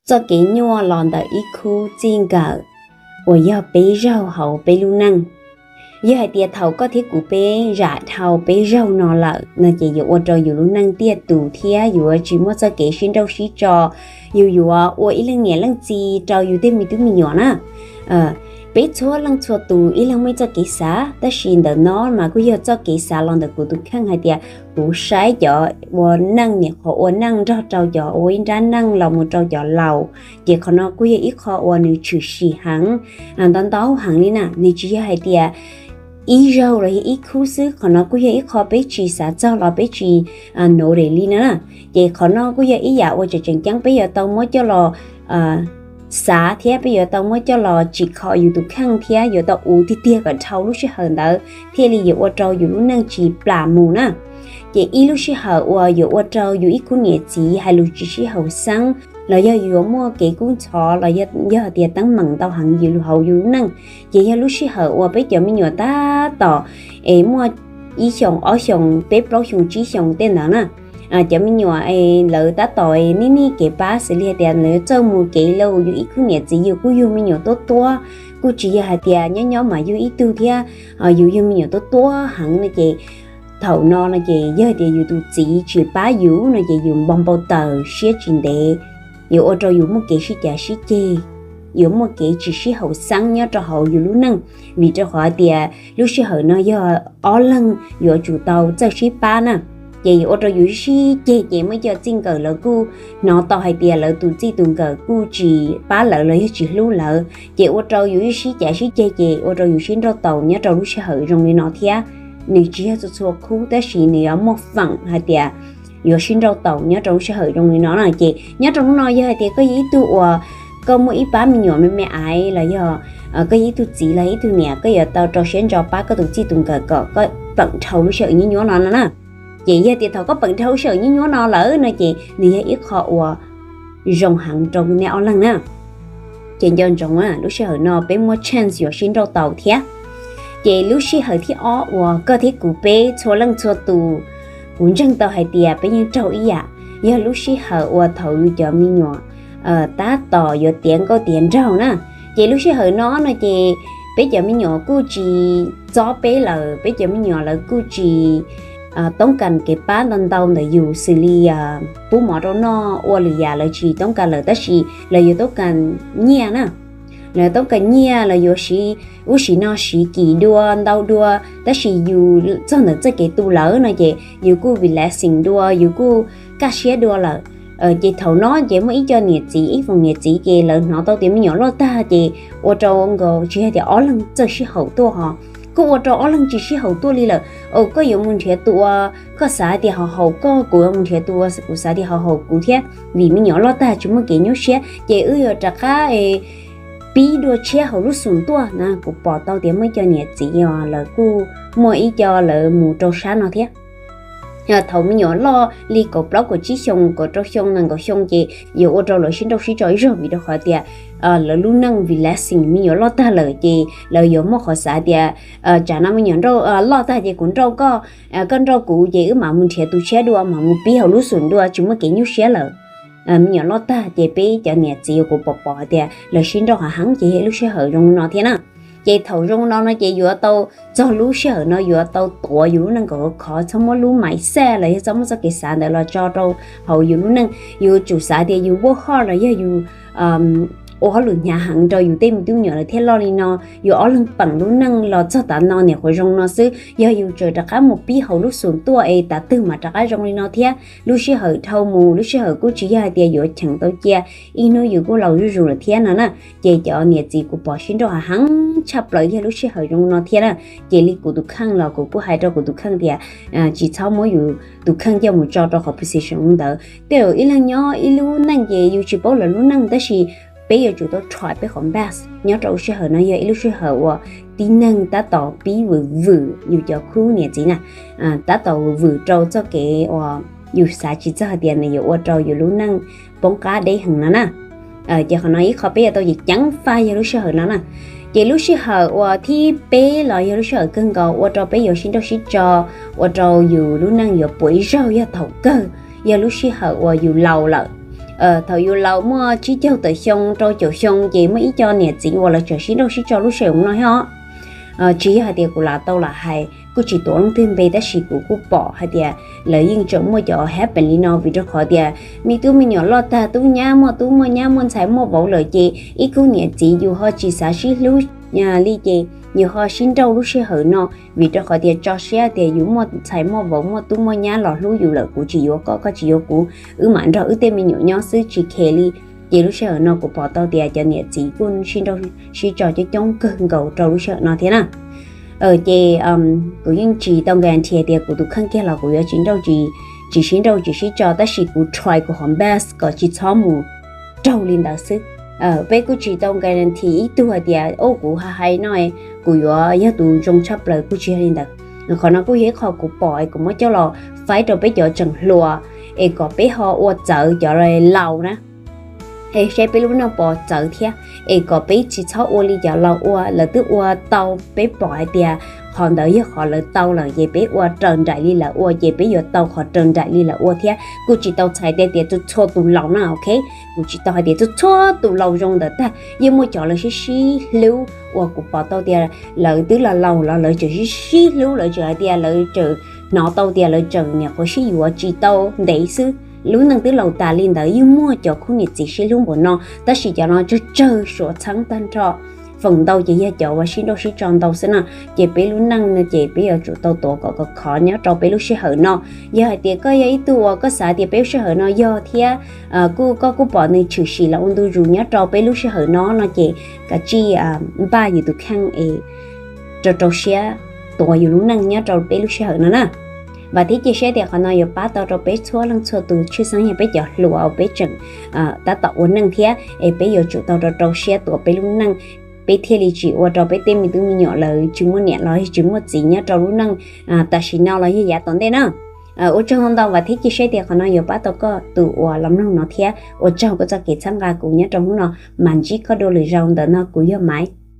Txoj kev nyuaj los ntawm ib khub txij nkawm uas yog peb zaug hauv peb lub neej. Yog hais tias thaum koj thiab kuv peb zam dhau peb zaug no lawm no ces yuav ua rau yus lub neej tiaj tus thiab yuav tsis muaj txoj kev sib nrauj sib tso, yus yuav ua ib leej niam leej txiv rau yus tej me tub me nyuam na. Peb txhua leej txhua tus ib leeg muaj ib txoj kev xav, tab sis ntawm no mas kuj yog txoj kev xav los ntawm kuv tus kheej hais tias kuv saib cov ua neej, nyuam qhuav ua neej nrog rau cov ua ib nrab neej los mus rau cov laus, ces qhov no kuj yog ib qho uas nws tshwm sim heev, ntau ntau heev li na. Nws tsis yog hais tias ib zaug los yog ib khub xwb, qhov no kuj yog ib qho peb tsis xav txog los peb tsis notice li na. Ces qhov no kuj yog ib yam uas tseem tseem ceeb peb yuav tau muab coj los xav thiab peb yuav tau muab coj los tsim kho yus tus kheej thiab yuav tau ua tiag tiag kom dhau lub sij hawm ntawd thiaj li yuav ua rau yus lub neej tsis plam mus na. Ces ib lub sij hawm uas yuav ua rau yus ib khub niam txiv hais lus tsis sib haum xeeb, los yog yuav muaj kev kub ntxhov, los yog tias teeb meem ntau heev yus hauv yus lub neej, ces yog lub sij hawm uas peb cov me nyuam tab tom es muaj ib xyoos ob xyoos peb plaub xyoos tsib xyoos tej ntawd na. Cov me nyuam lawv tab tom nij nij kev pab xws li hais tias lawv txawj mus kev lawm, yus ib khub niam txiv yus kuj yug me nyuam tuab tuab, kuj tsis yog hais tias nyob nyob mas yug ib tug thiab, yus yug me nyuam tuab tuab heev no ces thaum no no ces yog tias yus tus txiv tsis pab yus no ces yus npau npau taws siab tsis ntev, yuav ua rau yus muaj kev sib cav sib ceg, yuav muaj kev tsis sib haum xeeb nyob rau hauv yus lub neej, vim rau qhov tias lub sij hawm no yog ob leeg yuav tsum tau txawj sib pab na. Ces yuav ua rau yus sib ceg ces muaj ib co txij nkawm lawv kuj hnov tau hais tias lawv tus txij tus nkawm kuj tsis pab lawv los yog tsis hlub lawv, ces ua rau yus sib cav sib ceg ces ua rau yus sib nrauj taus nyob rau lub sij hawm zoo li no thiab. Nws tsis yog txhua txhua khub tab sis nws yuav muaj feem hais tias yuav sib nrauj taus nyob rau lub sij hawm zoo li no na. Ces nyob rau hnub no yog hais tias koj yog ib tug uas koj muaj ib pab me nyuam me me aiv los yog koj yog ib tug txiv los ib tug niam, koj yuav tau rau siab ntso pab koj tus txij tus nkawm kom koj peem dhau lub sij hawm nyuaj nyuaj no no na. Ces yog tias thaum koj peem dhau lub sij hawm nyuaj nyuaj no lawm no ces nws yog ib qho uas zoo heev rau nej ob leeg na. Ces nco ntsoov lub sij hawm no peb muaj chance yuav sib nrauj taus thiab. Ces lub sij hawm thib ob uas koj thiab kuv peb txhua leej txhua tus, kuv ntseeg tau hais tias peb yeej raug ib yam, yog lub sij hawm uas thaum yus cov me nyuam tab tom yuav tiav nkauj tiav nraug na. Ces lub sij hawm no no ces peb cov me nyuam kuj tsis txob peb lawm, peb cov me nyuam lawv kuj tsis toob kas kev pab ntau ntau ntawm yus xws li pub mov rau noj, ua lwm yam lawv tsis toob kas lawm tab sis lawv yuav toob kas nyiaj na. Lawv toob kas nyiaj, lawv yuav siv ub siv no siv kim dua ntau dua, tab sis yus txog ntawm txoj kev tu lawm no ces yus kuj relaxing dua, yus kuj kaj siab dua lawm. Ces thaum no ces muaj ib co niam txiv, ib foom niam txiv ces lawv hnov tau tias me nyuam loj tag ces ua rau nkaus tsis yog tias ob leeg txawj sib haum tuaj ho, kuj ua rau ob leeg tsis sib haum tuaj li lawm. Koj yuav mus nrhiav tus uas koj xav tias ho haum koj, kuv yuav mus nrhiav tus uas kuv xav tias ho haum kuv thiab, vim me nyuam loj tag tsis muaj kev nyuaj siab ces wb yuav rov qab pib dua tshiab hauv lub xoom tuaj na. Kuv pom tau tias muaj ib co niam txiv os lawv kuj muaj ib co lawv mus rau sab no thiab. Thaum me nyuam loj li kaum plaub kaum tsib xyoos, kaum rau xyoo, nees nkaum xyoo ces yuav ua rau lawv sib nrauj sib tso ib zaug vim rau qhov tias lawv lub neej relaxing, me nyuam loj tag lawm ces lawv yuav muaj qhov xav tias tsam no me nyuam loj tag ces kuv nrauj koj, koj nrauj kuv ces wb mam mus nrhiav tus tshiab dua, mam mus pib hauv lub xoom dua, tsis muaj kev nyuaj siab lawm. Me nyuam loj tag ces peb cov niam txiv kuv pom pom tias lawv sib nrauj heev heev ces yog lub sij hawm zoo no thiab na. Ces thaum zoo no no ces yuav tau, txog lub sij hawm no yuav tau tuav yus lub neej kom khov, txhob muab lub mindset los yog txhob muab txoj kev xav ntawd los tso rau hauv yus lub neej. Yus tsum xav tias yus work hard los yog yus ua hauj lwm hnyav heev rau yus tej me tub me nyuam lawv thiaj loj li no. Yus ob leeg peem lub neej los txog tav no nyuam qhuav zoo no xwb, yog yus tseem rov qab mus pib hauv lub xoom tuaj es tav twg mam rov qab zoo li no thiab. Lub sij hawm dhau mus, lub sij hawm kuj tsis yog hais tias yuav cheem tau cia, ib hnub yus kuj laus zuj zus lawm thiab no na. Ces cov niam txiv kuv pom sib nrauj heev heev tshaj plaws yog lub sij hawm zoo no thiab na. Ces li kuv tus kheej los kuv kuj hais rau kuv tus kheej tias tsis txhob muab yus tus kheej coj mus tso rau qhov position ntawd. Tej zaum ib leeg nyob ib lub neej ces yus tsis paub lawv lub neej, tab sis peb yuav tsum tau try peb qhov best. Nyob rau lub sij hawm no yog ib lub sij hawm uas tib neeg tab tom pib vwm vwm yus cov khub niam txiv na, tab tom vwm vwm rau txoj kev uas yus xav tsis txog tias nws yuav ua rau yus lub neej poob qab deb heev no na. Ces qhov no ib qho peb yuav tau ceev ceev faj yog lub sij hawm no na. Ces lub sij hawm uas thib peb los yog lub sij hawm kawg nkaus ua rau peb yuav sib nrauj sib tso, ua rau yus lub neej yuav puas ib zaug yog thaum kawg, yog lub sij hawm uas yus laus lawm. Thaum yus laus muaj tsib caug tawm xyoo rau caum xyoo ces muaj ib co niam txiv uas lawv tseem sib nrauj sib tso lub sij hawm no thiab os. Tsis yog hais tias kuv lam tau lam hais, kuj tsis tuav leej twg npe, tab sis kuv kuj pom hais tias lawv yeej tseem muaj cov happen li no, vim rau qhov tias me tub me nyuam loj tag, tub nyab muaj tub muaj nyab muaj ntxhais muaj vauv lawm ces ib khub niam txiv yus ho tsis xav sib hlub li ces yus ho sib nrauj lub sij hawm no, vim rau qhov tias tso siab tias yus muaj ntxhais muaj vauv muaj tub muaj nyab los hlub yus lawm, kuv tsis yuav koj, koj tsis yuav kuv, wb mam nrog wb tej me nyuam nyob xwb tsis khe li. Ces lub sij hawm no kuv pom tau tias cov niam txiv kuj sib nrauj sib tso coob coob kawg nkaus rau lub sij hawm no thiab na. Ces kuv yeej tsis tau guarantee tias kuv tus kheej kiag los kuv yuav tsis nrauj, tsis sib nrauj tsis sib tso, tab sis kuv try kuv qhov best kom tsis txhob mus raug li ntawd xwb. Peb kuj tsis tau guarantee ib tug hais tias o kuv hais hais no kuv yuav yog tus zoo tshaj plaws, kuj tsis yog li ntawd. Qhov no kuj yog ib qho kuv pom es kuv muab coj los faib rau peb cov tseem hluas es kom peb ho ua txawv cov laus na, es saib peb lub neej puas txawv thiab, es kom peb tsis txhob ua li cov laus ua, lawv twb ua tau, peb pom hais tias qhov ntawd yog qhov lawv tau lawm ces peb ua raws nraim li lawv ua ces peb yuav tau qhov raws nraim li lawv ua thiab. Kuj tsis tau txhais tias txhua txhua tus laus na, ok, kuv tsis tau hais tias txhua txhua tus laus zoo ntawd tag, yeej muaj cov lawv sib sib hlub uas kuv pom tau tias lawv twb laus laus los lawv tseem sib sib hlub, lawv tseem hais tias lawv tseem hnov tau tias lawv tseem nyuam qhuav sib yuav tsis tau ntev xwb, lub neej twb laus tas li ntawd yeej muaj cov khub niam txiv sib hlub npaum no, tab sis cov no tsawg tsawg suav txheeb tag nrho. Feem ntau ces yog cov uas sib nrauj sib tso ntau xwb na. Ces peb lub neej no ces peb yuav tsum tau tuav kom khov khov nyob rau peb lub sij hawm no. Yog hais tias koj yog ib tug uas koj xav tias peb lub sij hawm no yog thiab kuj koj kuj pom nws tshwm sim los ua ntu zus nyob rau peb lub sij hawm no no ces kav tsij npaj yus tus kheej es rau rau siab tuav yus lub neej nyob rau peb lub sij hawm no na. Vam thiab cia siab tias qhov no yuav pab tau rau peb txhua leej txhua tus, tshwj xeeb yog peb cov hluas uas peb tseem tab tom ua neej thiab es peb yuav tsum tau rau rau siab tuav peb lub neej, peb thiaj li tsis ua rau peb tej me tub me nyuam lawv tsis muaj niam los tsis muaj txiv nyob rau lub neej tam sim no los yog yav tom ntej na. Ua tsaug ntau, vam thiab cia siab tias qhov no yuav pab tau koj tus uas los mloog no thiab ua tsaug koj txoj kev txhawb nqa kuv nyob rau hnub no, mam ntsib koj dua lwm zaus. Ntawm no kuv yog Maiv.